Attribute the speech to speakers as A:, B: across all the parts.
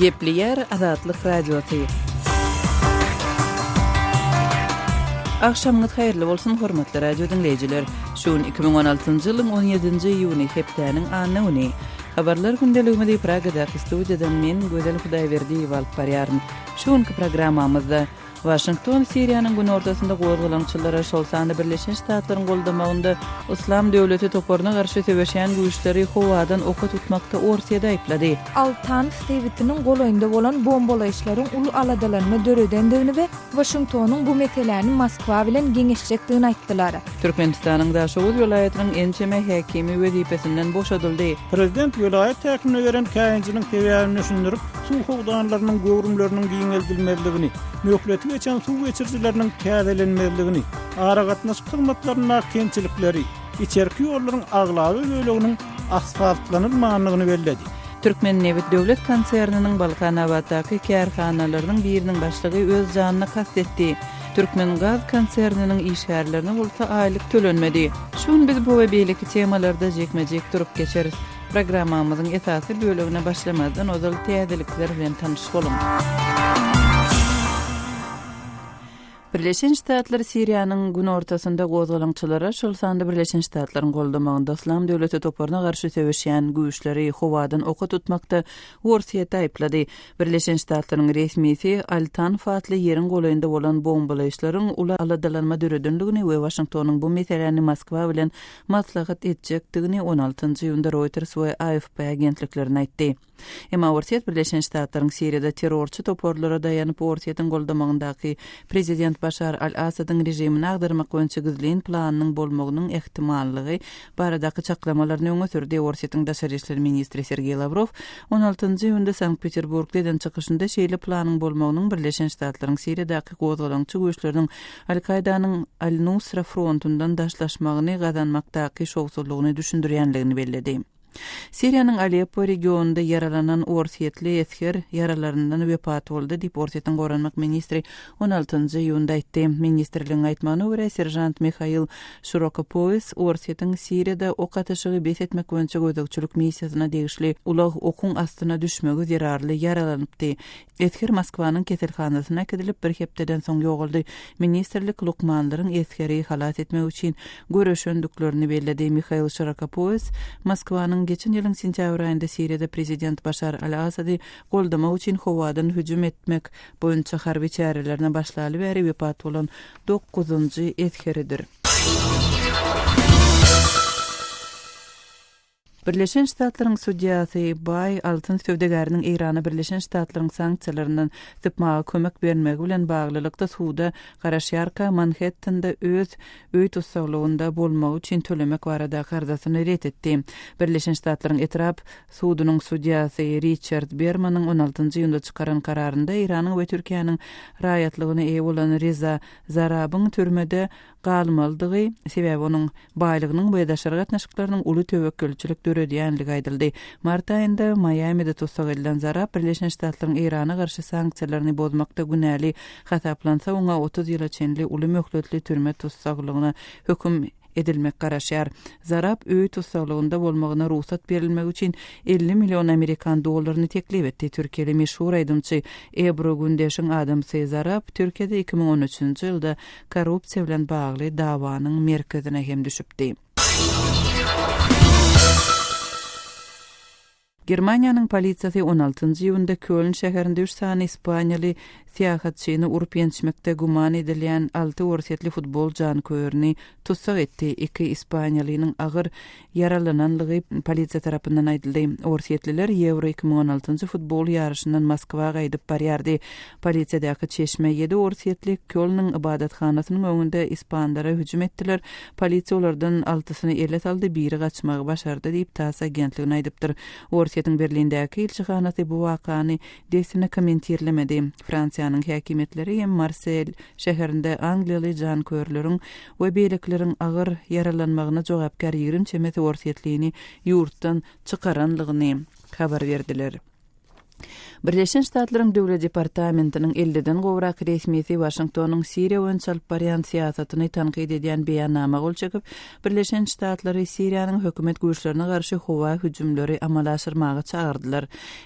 A: Gepleýär Azatlyk Radiosy. Agşamyňyz haýyrly bolsun, hormatly radio diňleýjiler! Şu gün 2016-njy ýylyň 17-nji iýuny, hepdäniň anna güni. Habarlar gündeligimizi Pragadaky studiýadan men, Gözel Hudaýberdiýewa alyp barýaryn. Şu günki programmamyzda Waşington Siriýanyň günortasynda gozgalaňçylara, şol sanda Birleşen Ştatlaryň goldamagynda Yslam döwleti toparyna garşy söweşýän güýçleri howadan oka tutmakda Orsýeti aýyplady.
B: Al-Tanf sebitiniň golaýynda bolan bombalaýyşlaryň uly aladalanma döredendigini we Waşingtonyň bu meseläni Moskwa bilen geňeşjekdigini aýtdylar.
A: Türkmenistanyň Daşoguz welaýatynyň ençeme häkimi wezipesinden boşadyldy.
C: Prezident welaýat häkimine beren käýinjiniň sebäbini düşündirip, suw howdanlarynyň göwrümleriniň giňeldilmezligini, möhleti geçen suw geçirijileriniň täzelenmezligini, aragatnaşyk hyzmatlaryndaky kemçilikleri, içerki ýollaryň aglaba böleginiň asfaltlanylmandygyny belledi.
A: Türkmennebit döwlet konserniniň Balkanabatdaky kärhanalarynyň biriniň başlygy öz janyna kast etdi. Türkmengaz konserniniň işgärlerine bolsa aýlyk tölenmedi. Şu gün biz bu we beýleki temalarda jikme-jik durup geçeris. Programmamyzyň esasy bölegine başlamazdan ozal täzelikler bilen tanyş boluň. Birleşen Ştatlar Siriýanyň günortasynda gozgalaňçylara, şol sanda Birleşen Ştatlaryň goldamagynda Yslam döwleti toparyna garşy söweşýän güýçleri howadan oka tutmakda Orsýeti aýyplady. Birleşen Ştatlaryň resmisi Al-Tanf atly ýeriň golaýynda bolan bombalaýyşlaryň uly aladalanma döredendigini we Waşingtonyň bu meseläni Moskwa bilen maslahat etjekdigini on altynjy iýunda Reuters we AFP agentliklerine aýtdy. Emma Orsýet Birleşen Ştatlaryň Siriýada terrorçy toparlara daýanyp Orsýetiň goldamagyndaky prezident Başar al-Assadyň režimini agdarmak boýunça gizlin planynyň bolmagynyň ähtimallygy baradaky çaklamalaryny öňe sürdi. Orsýetiň daşary işler ministri Sergeý Lawrow on altynjy iýunda Sankt-Peterburgda eden çykyşynda şeýle planyň bolmagynyň Birleşen Ştatlaryň Siriýadaky gozgalaňçy güýçleriniň Al-Kaýdanyň Al-Nusra frontundan daşlaşmagyny gazanmakdaky şowsuzlygyny düşündirýänligini belledi. Siriýanyň Aleppo regionynda ýaralanan orsýetli esger ýaralaryndan wepat boldy diýip, Orsýetiň goranmak ministri on altynjy iýunda aýtdy. Ministrligiň aýtmagyna görä, seržant Mihail Şirokopoýes Orsýetiň Siriýada ok atyşygy bes etmek boýunça gözegçilik missiýasyna degişli ulag okuň astyna düşmegi zerarly ýaralanypdy. Esger Moskwanyň keselhanasyna äkidilip, bir hepdeden soň ýogaldy. Ministrlik lukmanlaryň esgeri halas etmek üçin göreşendiklerini belledi. Mihail Şirokopoýes Moskwanyň geçen ýylyň sentýabr aýynda Siriýada prezident Başar al-Assady goldamak üçin howadan hüjüm etmek boýunça harby çärelerine başlaly bäri wepat bolan dokuzynjy esgeridir. Birleşen Ştatlaryň sudýasy baý altyn söwdagäriniň Eýrana Birleşen Ştatlaryň sanksiýalaryndan sypmaga kömek bermegi bilen baglylykda suda garaşýarka Manhettende öz öý tussaglygynda bolmagy üçin tölemek baradaky arzasyny ret etdi. Birleşen Ştatlaryň etrap sudunyň sudýasy Riçard Bermanyň on altynjy iýunda çykaran kararynda Eýranyň we Türkiýäniň raýatlygyna eýe bolan Reza Zarabyň türmede galmalydygy, sebäbi onuň baýlygynyň we daşary gatnaşyklarynyň uly töwekgelçilik döredýänligi aýdyldy. Mart aýynda Maýamide tussag edilen Zarab Birleşen Ştatlaryň Eýrana garşy sanksiýalaryny bozmakda günäli hasaplansa, oňa 30 ýyla çenli uly möhletli türme tussaglygyna höküm edilmek garaşýar. Zarab öý tussaglygynda bolmagyna rugsat berilmegi üçin 50 million amerikan dollaryny teklip etdi. Türkiýeli meşhur aýdymçy Ebru Gündeşiň adamsy Zarab Türkiýede 2013-nji ýylda korrupsiýa bilen bagly dawanyň merkezine hem düşüpdi. Germaniýanyň polisiýasy on altynjy iýunda Köln şäherinde üç sany ispaniýaly syýahatçyny urup-ýençmekde güman edilýän alty orsýetli futbol janköýerini tussag etdi. Iki ispaniýalynyň agyr ýaralananlygy polisiýa tarapyndan aýdyldy. Orsýetliler Ýewro 2016 futbol ýaryşyndan Moskwa gaýdyp barýardy. Polisiýadaky çeşme ýedi orsýetli Kölnüň ybadathanasynyň öňünde ispanlara hüjüm etdiler, polisiýa olardan altysyny ele saldy, biri gaçmagy başardy diýip, TASS agentligine aýdypdyr. Orsýetiň Berlindäki ilçihanasy bu wakany dessine kommentirlemedi. Fransiýanyň häkimiýetleri hem Marsel şäherinde angliýaly janköýerleriň we beýlekileriň agyr ýaralanmagyna jogapkär 20 çemesi orsýetlini ýurtdan çykaranlygyny habar berdiler. Birleşen Ştatlaryň Döwlet departamentiniň elliden gowrak resmisi Waşingtonyň Siriýa boýunça alyp barýan syýasatyny tankyt edýän beýannama gol çekip, Birleşen Ştatlary Siriýanyň hökümet güýçlerine garşy howa hüjümleri amala aşyrmaga çagyrdylar.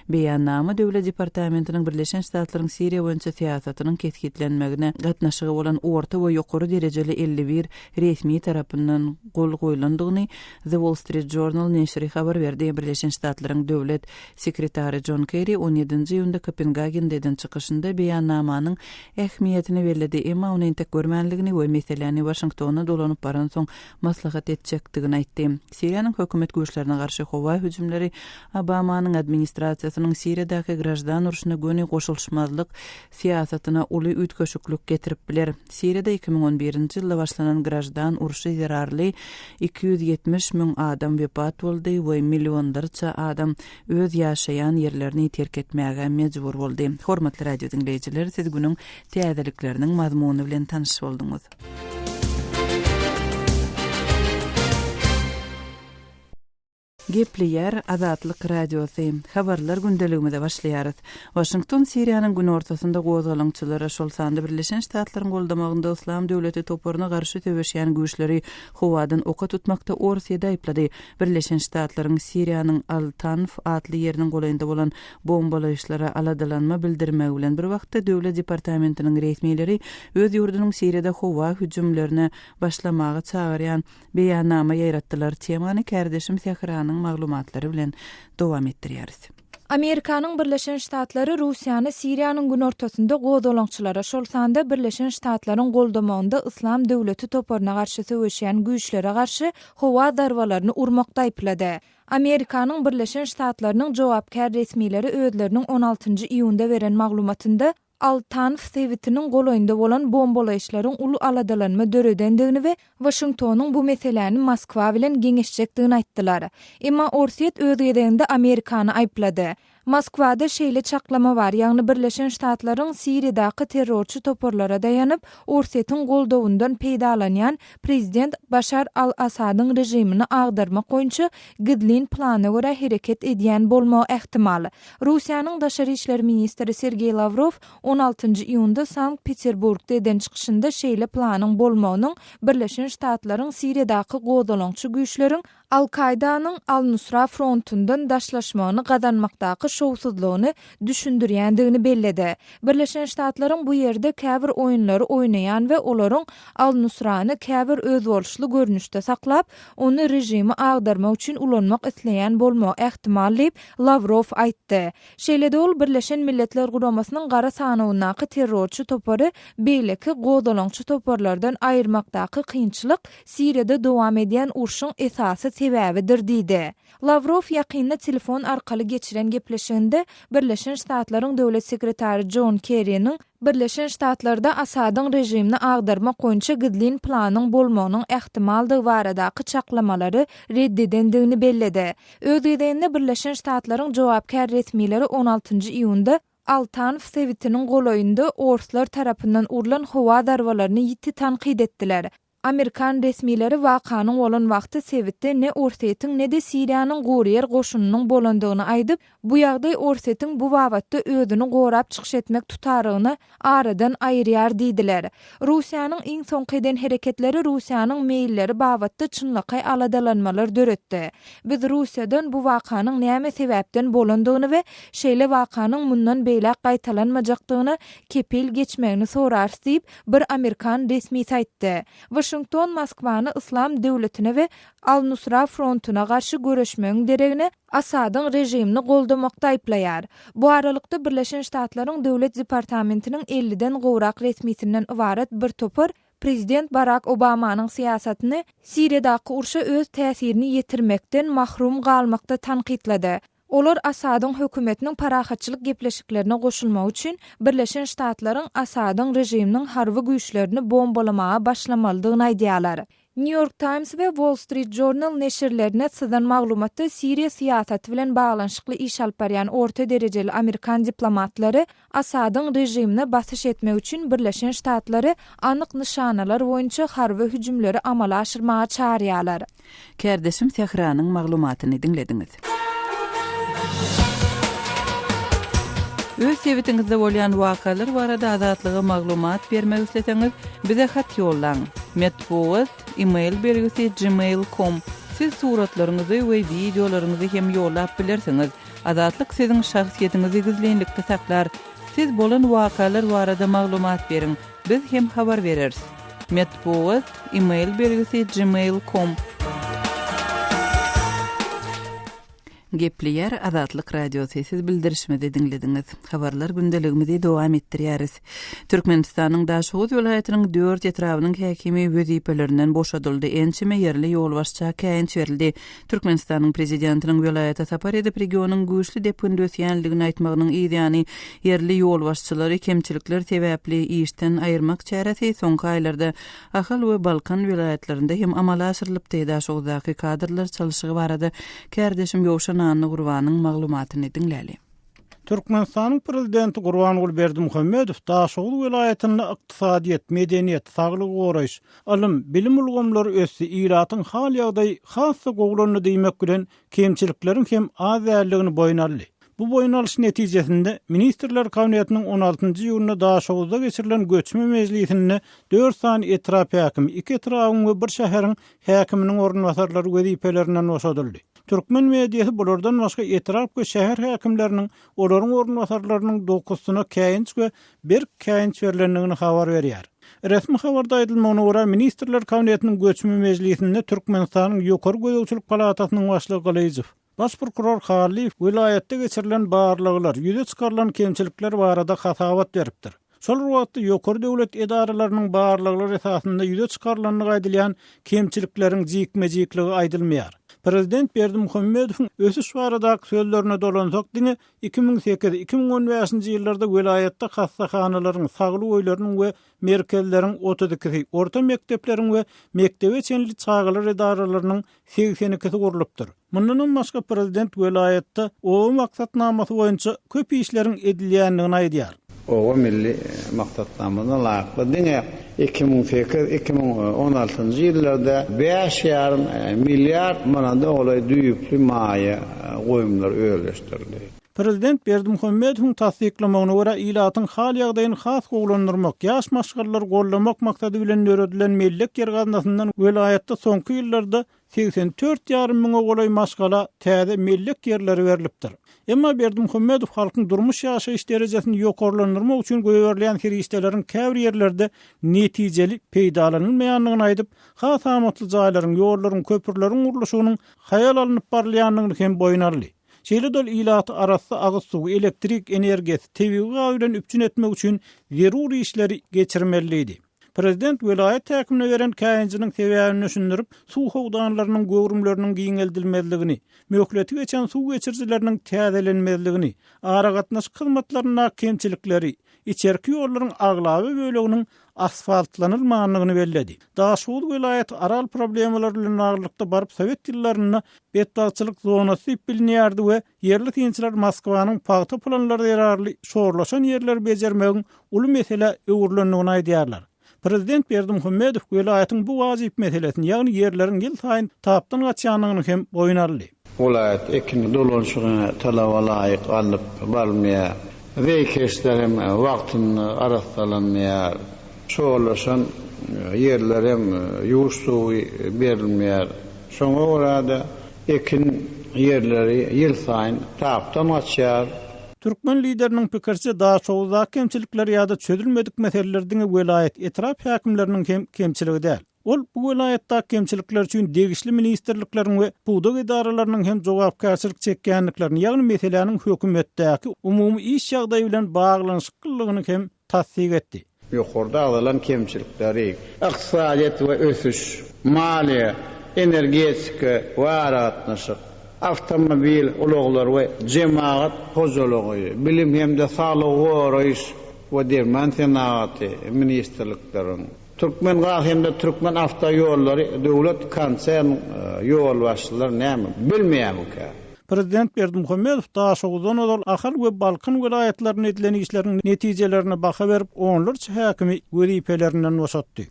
A: Beýannama Döwlet departamentiniň Birleşen Ştatlaryň Siriýa boýunça syýasatynyň kesgitlenmegine gatnaşygy bolan orta we ýokary derejeli 51 resmi tarapyndan gol goýlandygyny The Wall Street Journal neşiri habar berdi. Birleşen Ştatlaryň Döwlet sekretary Jon Kerri on ýedinji iýunda Kopengagende eden çykyşynda beýannamanyň ähmiýetini belledi, emma ony entek görmänligini we meseläni Waşingtona dolanyp baransoň maslahat etjekdigini aýtdy. Siriýanyň hökümet güýçlerine garşy howa hüjümleri Obamanyň administrasiýasynyň Siriýadaky graždan urşuna göni goşulyşmazlyk syýasatyna uly üýtgeşiklik getirip biler. Siriýada 2011-nji ýylda başlanan graždan urşy zerarly 270 müň adam wepat boldy we millionlarça adam öz ýaşaýan ýerlerini terk etmäge mejbur boldy. Hormatly radio diňleýjiler, siz günüň täzelikleriniň mazmuny bilen tanyş bolduňyz. Gepleýär Azatlyk Radiosy. Habarlar gündeligimize başlaýarys. Waşington Siriýanyň günortasynda gozgalaňçylara, şol sanda Birleşen Ştatlaryň goldamagynda Yslam döwleti toparyna garşy söweşýän güýçleri howadan oka tutmakda Orsýeti aýyplady. Birleşen Ştatlaryň Siriýanyň Al-Tanf atly ýeriniň golaýynda bolan bombalaýyşlara aladalanma bildirmegi bilen bir wagtda Döwlet departamentiniň resmileri öz ýurdunyň Siriýada howa hüjümlerine başlamaga çagyrýan Beýannama ýaýratdylar. Temany kärdeşim Sähranyň maglumatlary bilen dowam etdirýäris.
B: Amerikanyň Birleşen Ştatlary Russiýany Siriýanyň günortasynda gozgalaňçylara, şol sanda Birleşen Ştatlaryň goldamagynda Yslam döwleti toparyna garşy söweşýän güýçlere garşy howa zarbalaryny urmakda aýyplady. Amerikanyň Birleşen Ştatlarynyň jogapkär resmileri özleriniň on altynjy iýunda beren maglumatynda, Al-Tanf sebitiniň golaýynda bolan bombalaýyşlaryň uly aladalanma döredendigini we Waşingtonyň bu meseläni Moskwa bilen geňeşjekdigini aýtdylar. Emma Orsýet öz gezeginde Amerikany aýyplady. Moskwada şeýle çaklama bar, ýagny Birleşen Ştatlaryň Siriýadaky terrorçy toparlara daýanyp, Orsýetiň goldawyndan peýdalanýan prezident Başar al-Assadyň režimini agdarmak boýunça gizlin plana görä hereket edýän bolmagy ähtimal. Russiýanyň daşary işler ministri Sergeý Lawrow on altynjy iýunda Sankt-Peterburgda eden çykyşynda şeýle planyň bolmagynyň Birleşen Ştatlaryň Siriýadaky gozgalaňçy güýçleriň Al-Kaýdanyň Al-Nusra frontundan daşlaşmagyny gazanmakdaky şowsuzlygyny düşündirýändigini belledi. Birleşen Ştatlaryň bu ýerde käbir oýunlary oýnaýan we olaryň Al-Nusrany käbir özboluşly görnüşde saklap, ony režimi agdarmak üçin ulanmak isleýän bolmagy ähtimal diýip, Lawrow aýtdy. Şeýle-de ol Birleşen Milletler Guramasynyň gara sanawyndaky terrorçy topary beýleki gozgalaňçy toparlardan aýyrmakdaky kynçylyk Siriýada dowam edýän urşuň esasy sebäbidir diýdi. Lawrow ýakynda telefon arkaly geçiren gepleşiginde Birleşen Ştatlaryň Döwlet sekretary Jon Kerriniň Birleşen Ştatlarda Asadyň režimini agdarmak boýunça gizlin planyň bolmagynyň ähtimaldygy baradaky çaklamalary red edendigini belledi. Öz gezeginde Birleşen Ştatlaryň jogapkär resmileri on altynjy iýunda Al-Tanf sebitiniň golaýynda orslar tarapyndan urlan howa zarbalaryny ýiti tankyt etdiler. Amerikan resmileri wakanyň bolan wagty sebitde ne Orsýetiň, ne-de Siriýanyň guryýer goşunynyň bolandygyny aýdyp, bu ýagdaý Orsýetiň bu babatda özüni gorap çykyş etmek tutarygyny aradan aýyrýar diýdiler. Russiýanyň iň soňky eden hereketleri Russiýanyň meýilleri babatda çynlakaý aladalanmalar döretdi. Biz Russiýadan bu wakanyň näme sebäpden bolandygyny we şeýle wakanyň mundan beýläk gaýtalanmajakdygyna kepil geçmegini sorarys diýip, bir amerikan resmisi aýtdy. Waşington Moskwany Yslam döwletine we Al-Nusra frontuna garşy göreşmegiň deregine Asadyň režimini goldamakda aýyplaýar. Bu aralykda, Birleşen Ştatlaryň Döwlet departamentiniň elliden gowrak resmisinden ybarat bir topar prezident Barak Obamanyň syýasatyny Siriýadaky urşa öz täsirini ýetirmekden mahrum galmakda tankytlady. Olar Asadyň hökümetiniň parahatçylyk gepleşiklerine goşulmagy üçin Birleşen Ştatlaryň Asadyň režiminiň harby güýçlerini bombalamaga başlamalydygyny aýdýarlar. New York Times we Wall Street Journal neşirlerine syzan maglumatda Siriýa syýasaty bilen baglanyşykly iş alyp barýan orta derejeli amerikan diplomatlary Asadyň režimine basyş etmek üçin Birleşen Ştatlary anyk nyşanalar boýunça harby hüjümleri amala aşyrmaga çagyrýarlar.
A: Kärdeşim Sähranyň maglumatyny diňlediňiz. Öz sebitiňizde bolýan wakalar barada Azatlyga maglumat bermek isleseňiz, bize hat ýollaň. Metbugat, e-mail belgisi gmail com. Siz suratlaryňyzy we wideolaryňyzy hem ýollap bilersiňiz. Azatlyk siziň şahsyýetiňizi gizlinlikde saklar. Siz bolan wakalar barada maglumat beriň, biz hem habar bereris. Metbugat, e-mail belgisi gmail com. Gepleýär Azatlyk Radiosy, siz bildirişimizi diňlediňiz. Habarlar gündeligimizi dowam etdirýäris. Türkmenistanyň Daşoguz welaýatynyň dört etrabynyň häkimi wezipelerinden boşadyldy, ençeme ýerli ýolbaşça käýinç berildi. Türkmenistanyň Prezidentiniň welaýata sapar edip, regionyň güýçli depginde ösýändigini aýtmagynyň yz ýany, ýerli ýolbaşçylary kemçilikler sebäpli işden aýyrmak çäresi soňky aýlarda Ahal we Balkan welaýatlarynda hem amala aşyrylypdy. Daşoguzdaky kadrlar çalşygy barada kärdeşim Ýowşan Annagurbanyň maglumatyny diňläli.
C: Türkmenistanyň Prezidenti Gurbanguly Berdimuhamedow Daşoguz welaýatynda ykdysadyýet, medeniýet, saglygy goraýyş, ylym, bilim ulgamlary ösdi, ilatyň hal-ýagdaýy has-da gowulandy diýmek bilen, kemçilikleriň hem az däldigini boýun aldy. Bu boýun alyş netijesinde, Ministrler Kabinetiniň on altynjy iýunda Daşoguzda geçirilen göçme mejlisinde dört sany etrap häkimi, iki etrabyň we bir şäheriň häkiminiň orunbasarlary wezipelerinden boşadyldy. Türkmen mediasy bulardan başga etrap we şäher häkimleriniň, olaryň orunbasarlarynyň dokuzysyna käýinç we berk käýinç berlendigini habar berýär. Resmi habarda aýdylmagyna görä, Ministrler Kabinetiniň göçme mejlisinde Türkmenistanyň Ýokary gözegçilik palatasynyň başlygy Gylyjow, Baş prokuror Hallyýew welaýatda geçirilen barlaglar, ýüze çykarylan kemçilikler barada hasabat beripdir. Şol bir wagtda, ýokary döwlet edaralarynyň barlaglary esasynda ýüze çykarylandygy aýdylýan kemçilikleriň jikme-jikligi aýdylmaýar. Prezident Berdimuhamedowyň ösüş baradaky sözlerine dolansak, diňe 2008, 2015-nji ýyllarda welaýatda hassahanalaryň, saglyk öýleriniň we merkezleriň 32-si, orta mekdepleriň we mekdebe çenli çagalar edaralarynyň 82-si gurlupdyr. Mundanam başga prezident welaýatda oba maksatnamasy boýunça köp işleriň edilýändigini aýdýar.
D: Oba milli maksatnamasyna laýyklykda diňe 2008, 2016-njy ýyllarda bäş ýarym milliard manada golaý düýpli maýa goýumlar özleşdirildi.
C: Prezident Berdimuhamedowyň tassyklamagyna görä, ilatyň hal-ýagdaýyny has gowulandyrmak, ýaş maşgalalary goldamak maksady bilen döredilen mellek ýer gaznasyndan welaýatda soňky ýyllarda 84 ýarym müňe golaý maşgala täze mellek ýerleri berlipdir. Emma Berdimuhamedow halkyň durmuş-ýaşaýyş derejesini ýokarlandyrmak üçin goýberilýän serişdeleriň käbir ýerlerde netijeli peýdalanylmaýandygyny aýdyp, has amatly jaýlaryň, ýollaryň, köprüleriň gurluşygynyň haýal alnyp barylýandygyny hem boýun aldy. Şeýle-de ol ilaty arassa agyz suwy, elektrik energiýasy, tebigy gaz bilen üpjün etmek üçin zerur işleri geçirmeli diýdi. Prezident welaýat häkimine beren käýinjiniň sebäbini düşündirip, suw howdanlarynyň göwrümleriniň giňeldilmezligini, möhleti geçen suw geçirijileriniň täzelenmezligini, aragatnaşyk hyzmatlaryndaky kemçilikleri, içerki ýollaryň aglaba böleginiň asfaltlanylmandygyny belledi. Daşoguz welaýaty Aral problemalary bilen baglylykda baryp sowet ýyllarynda betbagtçylyk zonasy diýip bilinýärdi we ýerli synçylar Moskwanyň pagta planlary zerarly şorlaşan ýerleri bejermegiň uly meselä öwrülendigini aýdýarlar. Prezident Berdimuhamedow welaýatyň bu wajyp meselesini, ýagny ýerleriň ýylsaýyn tapdan gaçýandygyny hem boýun aldy.
D: Welaýat ekin dolanyşygy talaba laýyk alnyp barylmaýar. Zeýkeşler hem wagtynda arassalanmaýar. Şorlaşan ýerler hem ýuwuş suwy berilmeýär. Şoňa görä-de, ekin ýerleri ýylsaýyn tapdan gaçýar.
C: Türkmen lideriniň pikiriçe, Daşoguzdaky kemçilikler ýa-da çözülmedik meseleler diňe welaýat, etrap häkimleriniň hem kemçiligi däl. Ol bu welaýatdaky kemçilikler üçin degişli ministrlikleriň we pudak edaralarynyň hem jogapkärçilik çekýändiklerini, ýagny meseläniň hökümetdäki umumy iş ýagdaýy bilen baglanyşyklylygyny hem tassyk etdi.
D: Ýokarda agzalan kemçilikleri ykdysadyýet we ösüş, maliýe, energetika we aragatnaşyk, awtomobil ulaglary we jemagat hojalygy, bilim hem-de saglygy goraýyş we derman senagaty ministrlikleriň, Türkmengaz hem-de Türkmenawtoýollary döwlet konserniň ýolbaşçylary näme, bilmeýärmikä?
C: Prezident Berdimuhamedow Daşoguzdan ozal Ahal we Balkan welaýatlarynda edilen işleriň netijelerine baha berip, onlarça häkimi wezipelerinden boşatdy.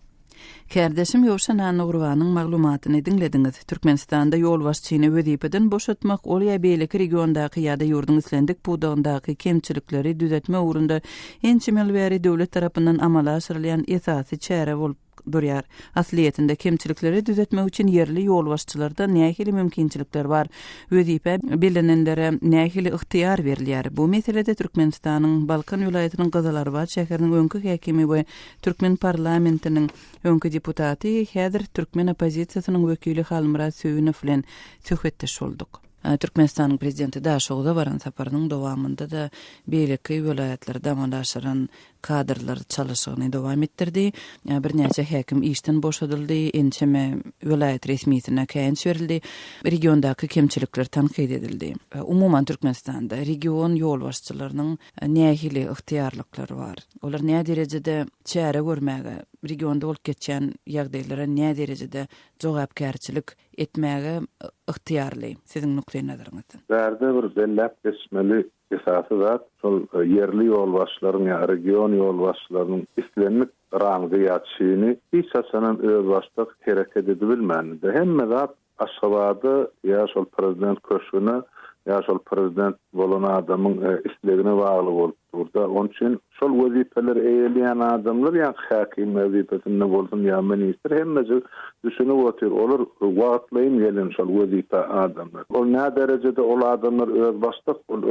A: Kärdeşim Ýowşan Annagurbanyň maglumatyny diňlediňiz. Türkmenistanda ýolbaşçyny wezipeden boşatmak ol ýa beýleki regiondaky ýa-da ýurduň islendik pudagyndaky kemçilikleri düzetmek ugrunda ençeme ýyl bäri döwlet tarapyndan amala aşyrylýan esasy çäre bolup durýar. Aslyýetinde, kemçilikleri düzetmek üçin ýerli ýolbaşçylarda nähili mümkinçilikler bar? Wezipä bellenenlere nähili ygtyýar berilýär? Bu meselede Türkmenistanyň Balkan welaýatynyň Gyzylarbat şäheriniň öňki häkimi we Türkmen parlamentiniň öňki deputaty, häzir türkmen oppozisiýasynyň wekili Halmyrat Söýünow bilen söhbetdeş bolduk. Türkmenistanyň Prezidenti Daşoguza baran saparynyň dowamynda-da beýleki welaýatlarda amala aşyran kadrlar çalyşygyny dowam etdirdi. Birnäçe häkim işden boşadyldy, ençeme welaýat resmisine käýinç berildi, regiondaky kemçilikler tankyt edildi. Umuman, Türkmenistanda region ýolbaşçylarynyň nähili ygtyýarlyklary bar? Olar näderejede çäre görmäge, regionda bolup geçýän ýagdaýlara näderejede jogapkärçilik etmäge ygtyýarly, siziň nukdaýnazaryňyzdan?
E: Bärde bir belläp geçmeli esasy zat, şol ýerli ýolbaşçylaryň ýa region ýolbaşçylarynyň islendik rangy ýa çini hiç haçanam özbaşdak hereket edibilmändir. Hemme zat Aşgabada ýa şol prezident köşgüne ýa şol prezident bolan adamyň islegine bagly bolup durda. Onuň üçin şol wezipeleri eýeleýän adamlar ýaňky häkim wezipesinde bolsun ýa ministr hemmejik düşünip otyr. Olar wagtlaýyn gelen şol wezipä adamlar. Ol nä derejede ol adamlar özbaşdak ol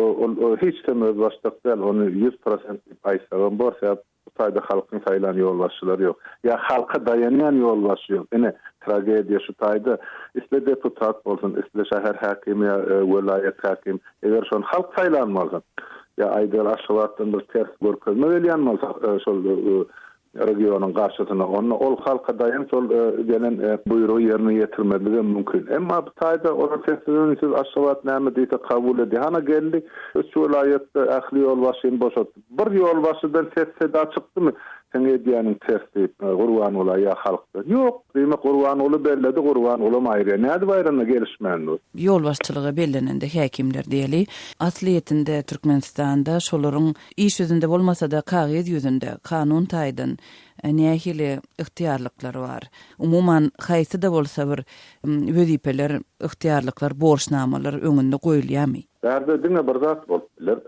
E: ol hiç hem özbaşdak däl ony 100% diýip aýtsagam bor sebäp Bu taýda halkyň saýlan ýolbaşçylary ýok. Ýa halka daýanýan ýolbaşçy ýok. Ine, tragediýa şu taýda. Isle deputat bolsun, isle şäher häkimi ýa welaýat häkimi, eger şony halk saýlan bolsa, ýa aýdaly Aşgabatdan bir ters görkezme gelýän bolsa şol regionyň garşysyna, onda ol halka daýanyp şol gelen buýrugy ýerine ýetirmezligem mümkin. Emma bu taýda olar sessiz-üýnsüz Aşgabat näme diýse kabul edýär. Hana geldi, üç welaýatda ähli ýolbaşçyny boşatdy. Bir ýolbaşçydan ses-seda çykdymy, seň edýäniň ters diýip, Gurbangula ýa halkdan? Ýok! Diýmek, Gurbanguly belledi, Gurbangulam aýyrýar. Nädip aýranda gelişmän dur?
A: Ýolbaşçylyga bellenende häkimler diýeli, aslyýetinde Türkmenistanda şolaryň iş ýüzünde bolmasa-da kagyz ýüzünde, kanun taýdan nähili ygtyýarlyklary bar? Umuman, haýsy-da bolsa bir wezipeler, ygtyýarlyklar, borçnamalar öňünde goýulýarmy?
E: Bärde diňe bir zat bolup biler.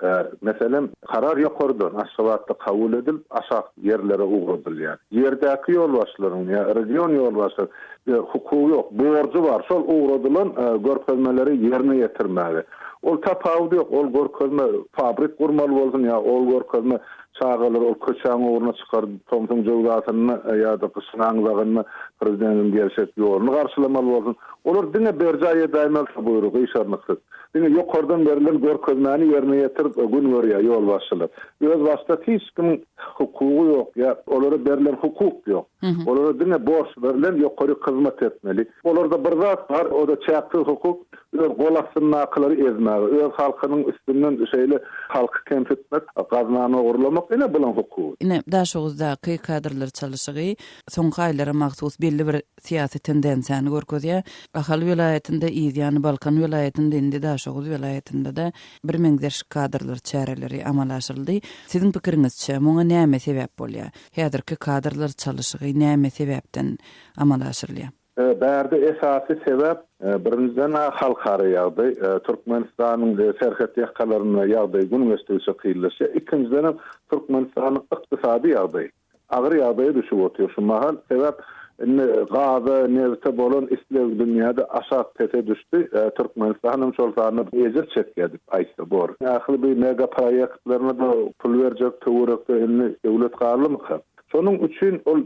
E: Meselem, karar ýokardan, Aşgabatda kabul edilip, aşak ýerlere ugradylýar. Ýerdäki ýolbaşçylaryň ýa region ýolbaşçylaryň hukugy ýok, borjy bar, şol ugradylan görkezmeleri ýerine ýetirmäge. Ol tapawudy ýok, ol görkezme fabrik gurmaly bolsun ýa ol görkezme çagalary ol köçäň ugruna çykaryp, tomsuň jöwzasynda ýa-da gyşyň aňzagynda prezidentiň gelşek ýoluny garşylamaly bolsun. Olar diňe berjaý edäýmeli şo buýrugy gyşarnyksyz. Diňe ýokardan berlen görkezmäni ýerine ýetirip gün görýär ýolbaşçylar. Özbaşdak hiç kimiň hukugy ýok ýa olara berlen hukuk ýok. Olara diňe borç berlen ýokaryk hyzmat etmeli. Olarda bir zat bar, o-da çäksiz hukuk, öz gol astyndakylary ezmäge, öz halkynyň üstünden şeýle halky kemsitmek, gaznany ogurlamak ine bulaň hukugy.
A: Ine, Daşoguzdaky kadrlar çalyşygy soňky aýlara mahsus belli bir syýasy tendensiýany görkezýär. Ahal welaýatynda, yz ýany Balkan welaýatynda, indi Daşoguz welaýatynda-da birmeňzeş kadrlar çäreleri amala aşyryldy. Siziň pikiriňizçe, muňa näme sebäp bolýar? Häzirki kadrlar çalyşygy näme sebäpden amala aşyrylýar?
E: Bärde esasy sebäp, birinjiden-ä halkara ýagdaý. Türkmenistanyň serhet ýakalarynda ýagdaý gün geçdigiçe kynlaşýar. Ikinjidenem Türkmenistanyň ykdysady ýagdaýy. Agyr ýagdaýa düşüp otyr şu mahal. Sebäp indi gaza, nebite bolan isleg dünýäde aşak pese düşdi. Türkmenistan hem şol sanda ejir çekýär diýip aýtsa bor. Ähli bu mega proýektlerine-de pul berjek töwerekde indi döwlet galdymyka? Şonuň üçin ol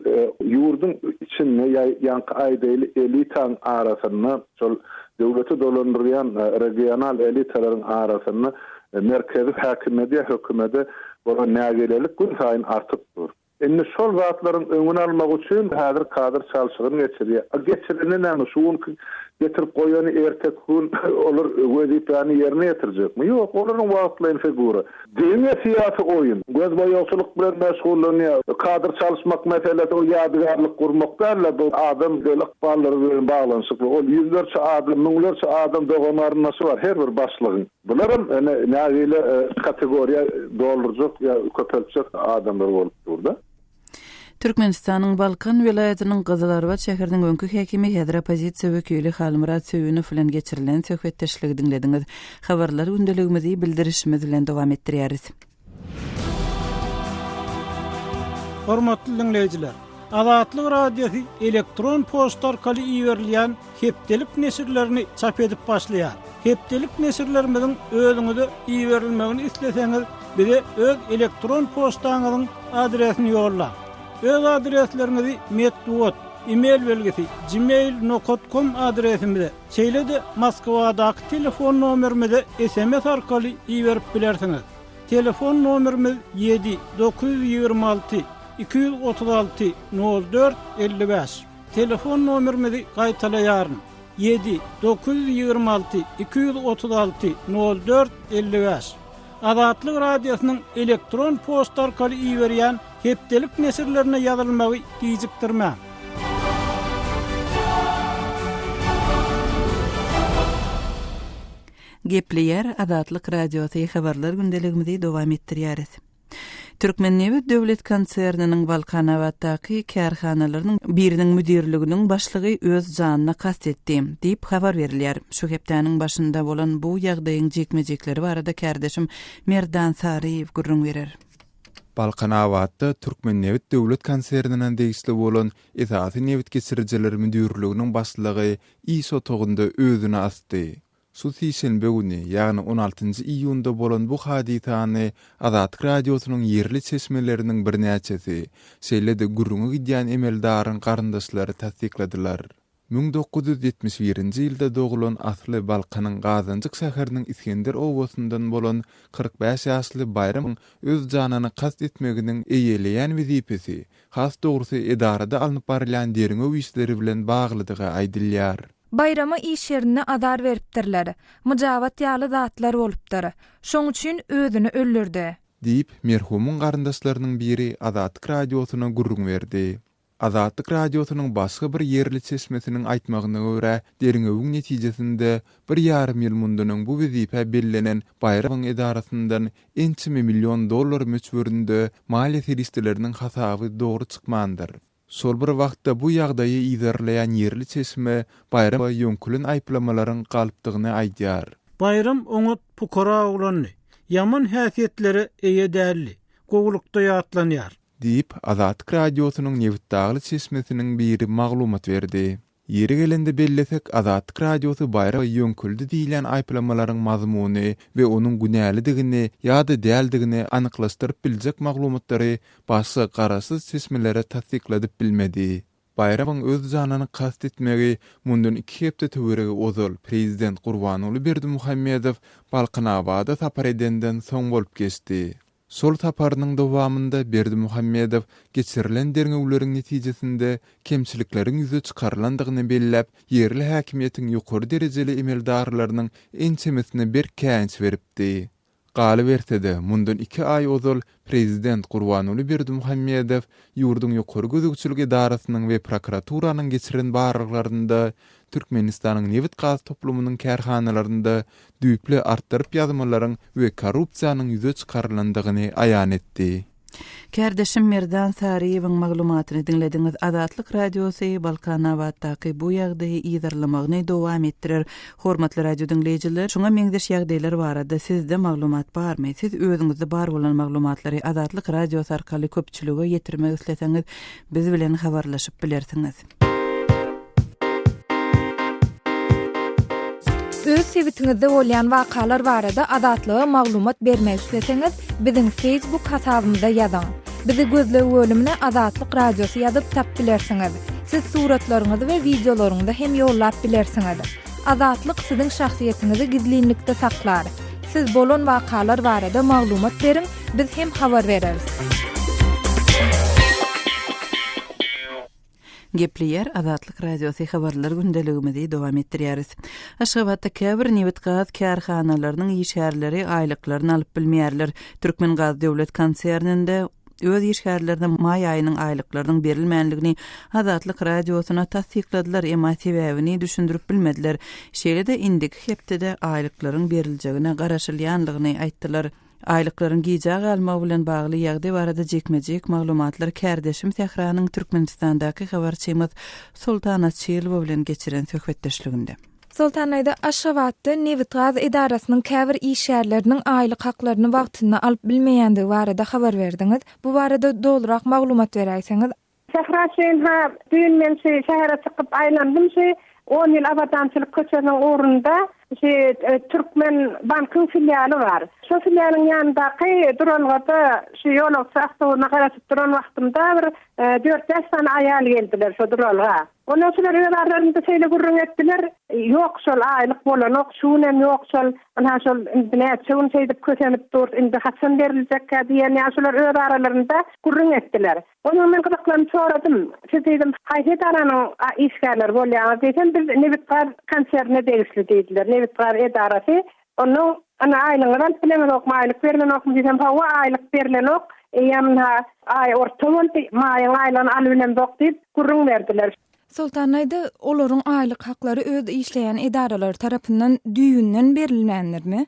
E: ýurduň içinde ýa ýaňky aýdaýly elitaň arasynda şol döwleti dolandyrýan regional elitalaryň arasynda merkezi häkimiýete ýa hökümete bolan nägilelik günsaýyn artyp dur. Indi şol zatlaryň öňüni almak üçin häzir kadr çalşygyny geçirýär. A geçirende näme, şu günki getirip goýany erteki gün olar wezipäni ýerine ýetirjekmi? Ýok, olaryň wagtlaýyn figura. Diňe syýasy oýun. Gözboýagçylyk bilen meşgullanýar. Kadr çalyşmak meselesi o ýadygärlik gurmak däl-de, bu adam del ykballary bilen baglanyşykly. Ol ýüzlerçe adam, müňlerçe adam dogan-garyndaşy bar her bir başlygyň. Bularam ine nägile kategoriýa doldurjak ýa köpeltjek adamlar bolup dur-da.
A: Türkmenistanyň Balkan welaýatynyň Gyzylarbat şäheriniň öňki häkimi, häzir oppozisiýa wekili Halmyrat Söýünow bilen geçirilen söhbetdeşligi diňlediňiz. Habarlar gündeligimizi bildirişimiz bilen dowam etdirýäris.
C: Hormatly diňleýjiler! Azatlyk Radiosy elektron poçta arkaly iberilýän hepdelik neşirlerini çap edip başlaýar. Hepdelik neşirlerimiziň özüňize iberilmegini isleseňiz, bize öz elektron poçtaňyzyň adresini ýollaň. Öz adresleriňizi metbugat, e-mail belgisi, gmail nokat kom adresimize, şeýle-de Moskwadaky telefon nomerimize sms arkaly iberip bilersiňiz. Telefon nomerimiz ýedi, 926 236 04 55. Telefon nomerimizi gaýtalaýaryn, ýedi, 926 236 04 55. Azatlyk Radiosynyň elektron poçta arkaly iberýän hepdelik neşirlerine ýazylmagy gijikdirmäň.
A: Gepleýär Azatlyk Radiosy habarlar gündeligimizi dowam etdirýäris. Türkmennebit döwlet konserniniň Balkanabatdaky kärhanalarynyň biriniň müdirliginiň başlygy öz janyna kast etdi, diýip habar berilýär. Şu hepdäniň başynda bolan bu ýagdaýyň jikme-jikleri barada kärdeşim Merdan Saryýew gürrüň berer.
F: Balkanabatda Türkmennebit döwlet konsernine degişli bolan esasy nebit geçirijiler müdirliginiň başlygy iş otagynda özüni asdy. Şu sişenbe güni, ýagny on altynjy iýunda bolan bu hadysany Azatlyk Radiosynyň ýerli çeşmeleriniň birnäçesi, şeýle-de gürrüňi gidýän emeldaryň garyndaşlary tassykladylar. 1971-nji ýylda doglan asly Balkanyň Gazanjyk şäheriniň Isgender obasyndan bolan 45 ýaşly Baýramyň öz janyna kast etmeginiň eýeleýän wezipesi, has dogrusy edarada alnyp barylýan derňew işleri bilen baglydygy aýdylýar.
B: Baýrama iş ýerinde azar beripdirler. Myjabat ýaly zatlar bolupdyr. Şoň üçin özüni öldürdi.
F: Diýip, merhumyň garyndaşlarynyň biri Azatlyk Radiosyna gürrüň berdi. Azatlyk Radiosynyň başga bir ýerli çeşmesiniň aýtmagyna görä, derňewiň netijesinde bir ýarym ýyl mundan öň bu wezipä bellenen Baýramowyň edarasyndan ençeme million dollar möçberinde maliýe serişdeleriniň hasaby dogry çykmandyr. Şol bir wagtda bu ýagdaýy yzarlaýan ýerli çeşme Baýrama ýöňkülen aýyplamalaryň galpdygyny aýdýar.
C: Baýram oňat pukara oglandy. Ýaman häsiýetlere eýe däldi. Gowulykda ýatlanýar.
F: Diýip, Azatlyk Radiosynyň nebitdagly çeşmesiniň biri maglumat berdi. Ýeri gelende bellesek, Azatlyk Radiosy Baýraga ýöňküldi diýilýän aýyplamalaryň mazmuny we onuň günälidigini ýa-da däldigini anyklaşdyryp biljek maglumatlary başga garaşsyz çeşmelere tassykladyp bilmedi. Baýragyň öz janyna kast etmegi mundan iki hepde töweregi ozal prezident Gurbanguly Berdimuhamedow Balkanabada sapar edenden soň bolup geçdi. Şol saparynyň dowamynda Berdimuhamedow geçirilen derňewleriň netijesinde kemçilikleriň ýüze çykarylandygyny belläp, ýerli häkimiýetiň ýokary derejeli emeldarlarynyň ençemesine berk käýinç beripdi. Galyberse-de, mundan iki aý ozal prezident Gurbanguly Berdimuhamedow ýurduň ýokary gözegçilik edarasynyň we prokuraturanyň geçiren barlaglarynda Türkmenistanyň nebit-gaz toplumynyň kärhanalarynda düýpli artdyryp ýazmalaryň we korrupsiýanyň ýüze çykarylandygyny aýan etdi.
A: Kärdeşim Merdan Saryýewiň maglumatyny diňlediňiz. Azatlyk Radiosy Balkanabatdaky bu ýagdaýy yzarlamagyny dowam etdirer. Hormatly radio diňleýjiler, şuňa meňzeş ýagdaýlar barada sizde maglumat barmy? Siz özüňizde bar bolan maglumatlary Azatlyk Radiosy arkaly köpçülige ýetirmek isleseňiz, biz bilen habarlaşyp bilersiňiz.
B: Öz sebitiňizde bolýan wakalar barada Azatlyga maglumat bermek isleseňiz, biziň Facebook hasabymyza ýazyň. Bizi gözleg bölümine Azatlyk Radiosy ýazyp tap bilersiňiz. Siz suratlaryňyzy we wideolaryňyzy hem ýollap bilersiňiz. Azatlyk siziň şahsyýetiňizi gizlinlikde saklar. Siz bolan wakalar barada maglumat beriň, biz hem habar bereris.
A: Gepleýär Azatlyk Radiosy habarlar gündeligimizi dowam etdirýäris. Aşgabatda käbir nebit-gaz kärhanalarynyň işgärleri aýlyklaryny alyp bilmeýärler. Türkmengaz döwlet konserninde öz işgärlerine maý aýynyň aýlyklarynyň berilmänligini Azatlyk Radiosyna tassykladylar, emma sebäbini düşündirip bilmediler. Şeýle-de indiki hepdede aýlyklaryň beriljegine garaşylýanlygyny aýtdylar. Aýlyklaryň gijä galmagy bilen bagly ýagdaý barada jikme-jik maglumatlar kärdeşim Sähranyň Türkmenistandaky habarçymyz Soltan Açylowa bilen geçiren söhbetdeşliginde.
B: Soltan aýda Aşgabatda nebitgaz edarasynyň käbir işgärleriniň aýlyk haklaryny wagtynda alyp bilmeýändigi barada habar berdiňiz. Bu barada dolurak maglumat beräýseňiz.
G: Sähra şeýin-ha, düýn men şu şähere çykyp aýlandym şu On ýyl Abadançylyk köçesiniň ugrunda şu Türkmen bankyň filialy bar. Şo filialyň ýanyndaky duralgada şu ýolagçy awtobusyna garaşyp duran wagtymda bir dört-bäş sany aýal geldiler şo duralga. Ondan şular öz aralarynda şeýle gürrüň etdiler, Ýok şol aýlyk bolanok, şu günem ýok şol, ynha şol indi näçe gün şeýdip kösenip durus, indi haçan beriljekkä diýen ýaly şular öz aralarynda gürrüň etdiler. Ondan men gyzyklanyp soradym, Siz diýdim, haýsy edaranyň işgärleri bolýaňyz diýsem, biz nebitgaz konsernine degişli diýdiler, nebitgaz edarasy. Ondan, Ynha aýlygyňyzy alyp bileňizokmy, aýlyk berlenokmy diýsem, hawa aýlyk berlenok, eýýäm ynha aý orta boldy, maýyň aýlygyny alybilemzok diýip gürrüň berdiler.
B: Soltan aýda, olaryň aýlyk haklary öz işleýän edaralary tarapyndan düýbünden berilmändirmi?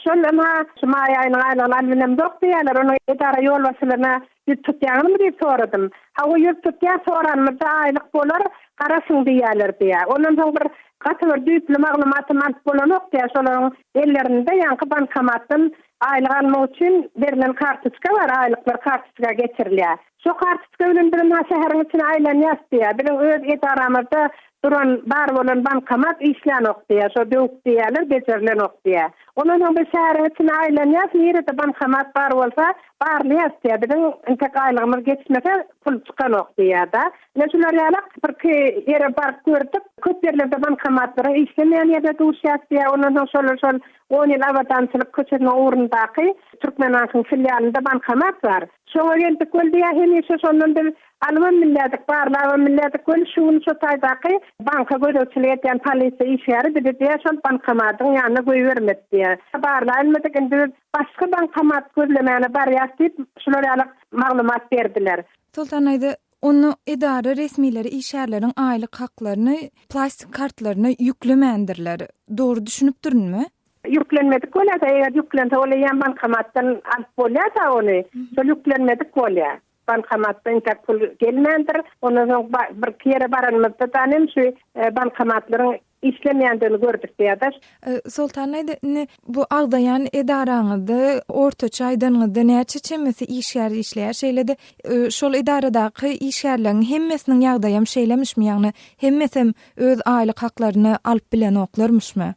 G: Şol ynha şu maý aýynyň aýlygyny alybilemzok diýýärler, onuň edara ýolbaşçylaryna Ýüz tutýaňyzmy diýip soradym. Hawa ýüz tutýas, soranymyzda aýlyk bolar, garaşyň diýýärler diýýär. Ondan soň bir gaty bir düýpli maglumatam alyp bolanok diýýär. Şolaryň ellerinde ýaňky bankomatdan aýlyk almak üçin berlen kartoçka bar, aýlyklar kartoçka geçirilýär. Şo kartoçka bilen biz ynha şäheriň içine aýlanýas diýýär. Biziň öz edaramyzda duran, bar bolan bankomat işlänok diýýär. Şo döwük diýýärler, bejerilenok diýýär. Ondan soň biz şäheriň içine aýlanýas, nirede bankomat bar bolsa, barlaýas diýýär. Biziň entek aýlygymyz geçmese, pul çykanok diýýär-de. Ine şular ýalak birki ýere baryp gördük. Köp ýerlerde bankomatlaryň işlemeýän ýerine duşýas diýýär. Ondan soň şolar şol On ýyl Abadançylyk köçesiniň ugrundaky Türkmenbankyň filialynda bankomat bar. Şoňa geldik weli diýýär, hemişe şondan biz alybam bilýärdik, barlabam bilýärdik weli, şu gün şo taýdaky banka gözegçilik edýän polisiýa işgäri bizi diýýär, şol bankomatyň ýanyna goýbermedi diýýär. Barlabilmedik, indi biz başga bankomat gözlemäne barýas diýip, şular ýaly maglumat berdiler.
B: Soltan daýza, onda edara resmileri işgärleriň aýlyk haklaryny plastik kartlaryna ýüklemändirler. Dogry düşünipdirinmi?
G: Ýüklenmedik bolýa-da, eger ýüklense ol eýýäm bankomatdan alyp bolýa-da ony. Şol ýüklenmedik bolýa. Bankomatda entäk pul gelmändir. Ondan soň birki ýere baranymyzda danem şu bankomatlaryň işlemeýändigini gördük diýýär-de.
B: Soltan aýda, indi bu agzaýan edaraňyzda ortaça aýdanyňyzda näçe çemesi işgär işleýär? Şeýle-de şol edaradaky işgärleriň hemmesiniň ýagdaýam şeýlemişmi? Ýagny hemmesem öz aýlyk haklaryny alyp bilenoklarmyşmy?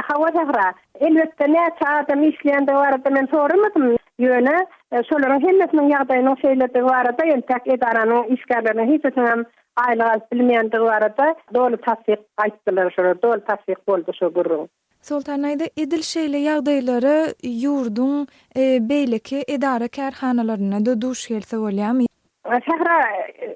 G: Hawa Sähra, elbetde näçe adam işleýändigi barada men soramadym, ýöne şolaryň hemmesiniň ýagdaýynyň şeýledigi barada entäk edaranyň işgärleriniň hiçisiniňem aýlyk alyp bilmeýändigi barada doly tassyk aýtdylar şolar, doly tassyk boldy şo gürrüň.
B: Soltan aýda, edil şeýle ýagdaýlara ýurduň beýleki edara-kärhanalarynda-da duş gelse bolýarmy?
G: Sähra,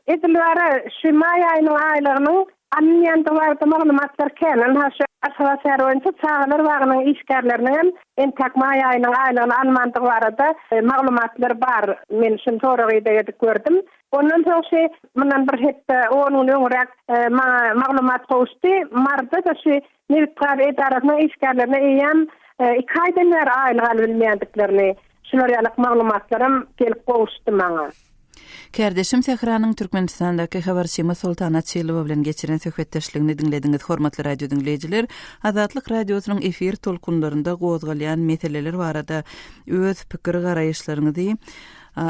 G: edil bara şu maý aýynyň aýlygynyň alynýandygy barada maglumatlar kän. Ynha şu Aşgabat şäheri boýunça çagalar bagynyň işgärleriniňem entäk maý aýynyň aýlygyny almandygy barada maglumatlar bar. Men şuny sorag-ideg edip gördüm. Ondan soň şu mundan bir hepde, on gün öňräk maňa maglumat gowuşdy. Maryda-da şu nebit-gaz edarasynyň işgärlerine eýýäm iki aýdan bäri aýlyk alybilmeýändiklerini Şular ýalak maglumatlaram gelip gowuşdy maňa.
A: Kärdeşim Sähranyň Türkmenistandaky habarçymyz Soltan Açylowa bilen geçiren söhbetdeşligini diňlediňiz. Hormatly radio diňleýjiler, Azatlyk Radiosynyň efir tolkunlarynda gozgalýan meseleler barada öz pikir-garaýyşlaryňyzy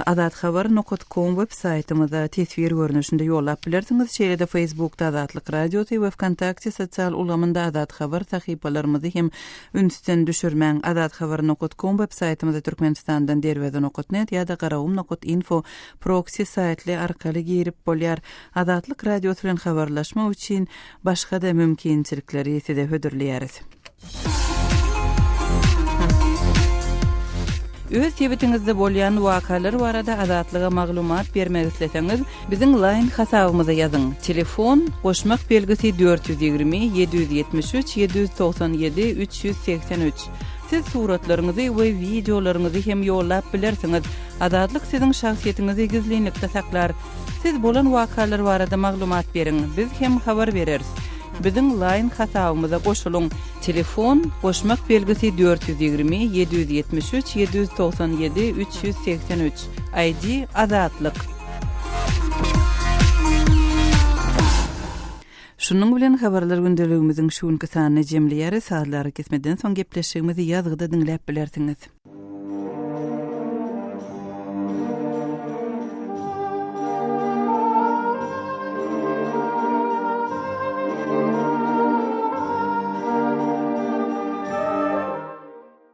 A: Azathabar nokat kom web saýtymyza teswir görnüşinde ýollap bilersiňiz. Şeýle-de Facebookda Azatlyk Radiosy we Wkontakte sosial ulgamynda Azathabar sahypalarymyzy hem Ünsden düşürmäň, Azathabar nokat kom web saýtymyza Türkmenistandan Derweze nokat net ýa-da Garagum nokat info proksi saýtly arkaly girip bolýar. Azatlyk Radiosy bilen habarlaşmak üçin başga-da mümkinçilikleri size hödürleýäris. Öz sebitiňizde bolýan wakalar barada Azatlyga maglumat bermek isleseňiz, Biziň Line hasabymyza ýazyň, telefon, goşmak belgisi 420 773 797 383. Siz suratlaryňyzy we wideolaryňyzy hem ýollap bilersiňiz. Azatlyk siziň şahsyýetiňizi gizlinlikde saklar. Siz bolan wakalar barada maglumat beriň, biz hem habar bereris. Biziň Line hasabymyza goşulyň. Telefon, goşmak belgisi 420 773 797 383, ID, Azatlyk. Şunuň bilen Habarlar gündeligimiziň şu günki sanyny jemleýäris. Sazly arakesmeden soň gepleşigimizi ýazgyda diňläp bilersiňiz.